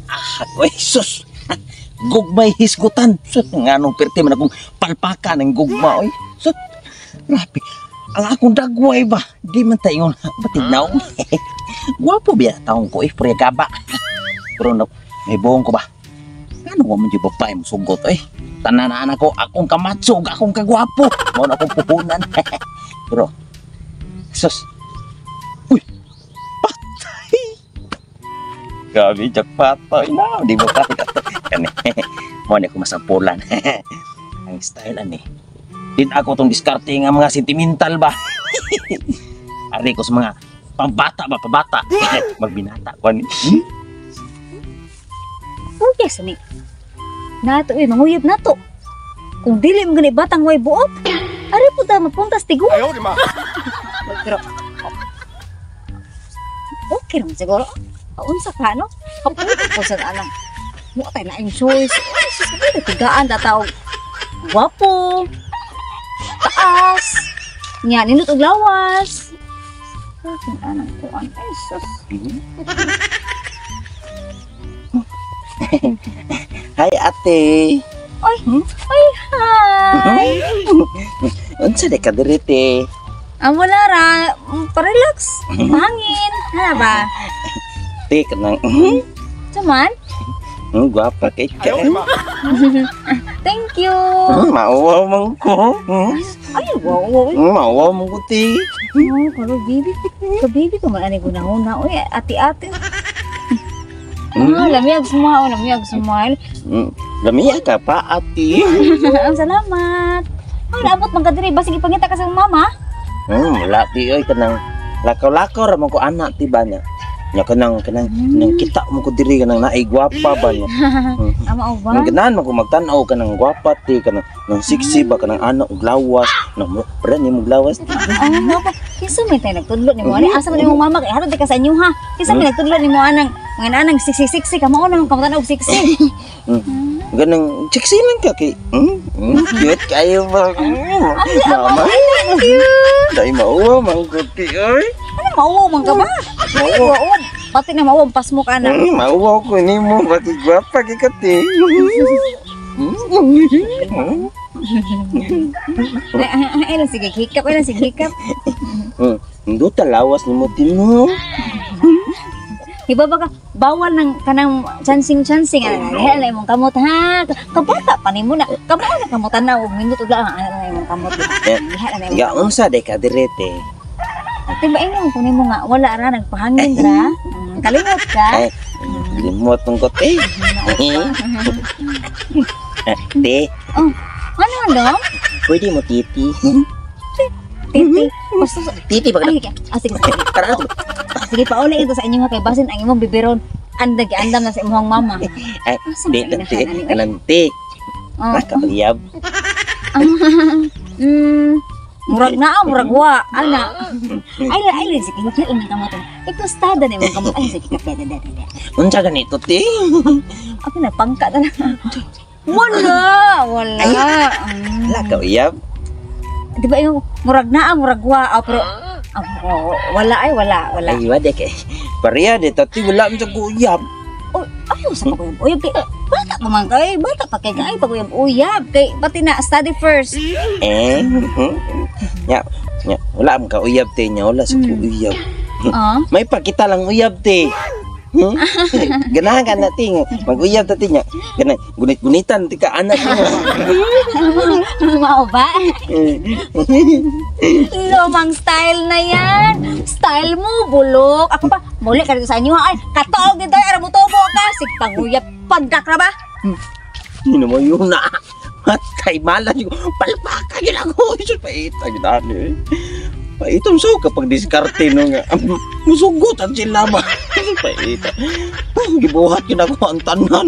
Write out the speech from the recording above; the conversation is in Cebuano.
Ah, oy, sus. Gugmay hisgutan. Sus, nganong perti man akong palpakan ng gugma, oy. Sus, grabe. Ang akong dagway ba? Di man tayo batignaw. Gwapo biya taong ko, eh, purya gaba. Pero no, may buong ko ba? Ano wa man di babae mo sugot, oy. Tanan na ko, akong kamatso, ug akong kagwapo. Mao na akong puhunan. Pero, sus. Uy, patay. Grabe, jackpot. Ay na, di ba pa? Kani. Mo ni ako masampulan. Ang style ani. Din ako tong diskarte nga mga sentimental ba. Ari ko sa mga pambata ba, pabata. Magbinata ko ani. Okay sa ni. Nato eh, manguyab nato. Kung dili mo gani batang way buot, ari po ta mapuntas tigo. Pero okay naman siguro. Unsa ka no? Kapunta po sa anang. Mo tay na ang choice. Ay, sus, ano tigaan ta tao. Gwapo. Taas. Nya nindot og lawas. Okay, anang kuan. Ay, sus. Hi, ate. Ay, ay, hi. Unsa di ka diri, te? Ang wala ra, parelax, hangin, ha ba? Te kanang Tuman? Gwapa kay ka. Thank you. Mauwaw man ko. Ay, wow. Mauwaw man ko, te. Oh, pero baby, ka baby ko man ani gunahuna. Uy, ati-ati. Ah, lamiyag smile, lamiyag smile. Lamiya ka pa, ate. Ang salamat. Ay, naabot man ka diri, basig ipangita ka sa imong mama. Wala ti oy, kanang lakaw-lakaw ra man ko ana ti ba niya. Nya kanang kanang kita mo ko diri kanang naay gwapa ba niya. Ama o ba? Nang ganahan man ko magtan-aw kanang gwapa ti kanang nang sexy ba kanang ana og lawas nang pre ni mo lawas ti. Ah, mao ba? Kinsa may tayo nagtudlo nimo ani? Asa man imong mama kay harod di ka sa inyo ha? Kinsa may nagtudlo nimo anang mga anang 666 ka mao nang kamutan og 60. Ganang sexy lang ka kay cute kayo ba. Mama. Dai mauwa man ko ti oy. Ano mauwaw man ka ba? Ay, Mauwaw. mauwaw. Pati na mauwaw, pas mo ka na. Mauwaw ko nimo pati gwapa kay ka ti. Ay, ay, ay, ay, sige, hikap, ay, sige, hikap. Nduta lawas nimo ti no. Iba ba ka, bawal ng kanang chancing-chancing, ano, oh, no. Imong kamot, ha? Kabata pa nimo na, kamao na kamutan na, ug minuto lang, ano na imong kamot. Eh, Liha na imong Ya kamot. unsa day ka dire te? Ate ba ingon ko nimo nga, wala ra, nagpahangin ra. Kalimot ka. Ay, limot mong ko te. Eh, te, Ano, ano? pwede mo titi. Titi. Basta, Titi ba ay, ah, sige, sige. Tara. Sige, pauli ito sa inyo ha, kay basin ang imong bibiron. Andag, andam na sa imong mama. Ay, Asa di man lang te, inahan, ani, oy? kanang te. Oh. Nakauyab. Murag na, ah, murag wa, ana. Ay, ay, ay, sige, ay, imong kamot. Ikostada na imong kamot. Ay, sige, kape, da, da, da, da. Unsa ganito te? Ako na, pangka na lang. Wala, wala. Wala ka uyab. Di ba yung murag na, ah, murag wa, ah, pero, ah, oh, wala ay, wala, wala. Ay, wala kay. Pareha de tati wala man sa uyab. Oh, ayaw sa paguyab uyab kay bata pa man kay bata pa kay kay paguyab uyab kay pati na study first. Eh. Ya, ya, wala man ka uyab te nya, wala sa uyab. Ah, May pakita lang uyab te. Ganahan ka na te nga. Mag-uyab ta te nya. Gana gunit-gunitan ti ka anak mo. Mao ba? Lumang style na yan. Style mo, bulok. Ako pa, muli ka dito sa inyo. Ha? Ay, katoog dito. Ay, mo tubo ka. Sige, panguyab. Pagdak na ba? Sino mo yun na? Matay malas ko. Palpaka yun ako. Isus, paita yun ani. Paiton so kapag diskarte no nga. Musugot ang sila ba? Paita. Gibuhat yun ako ang tanan.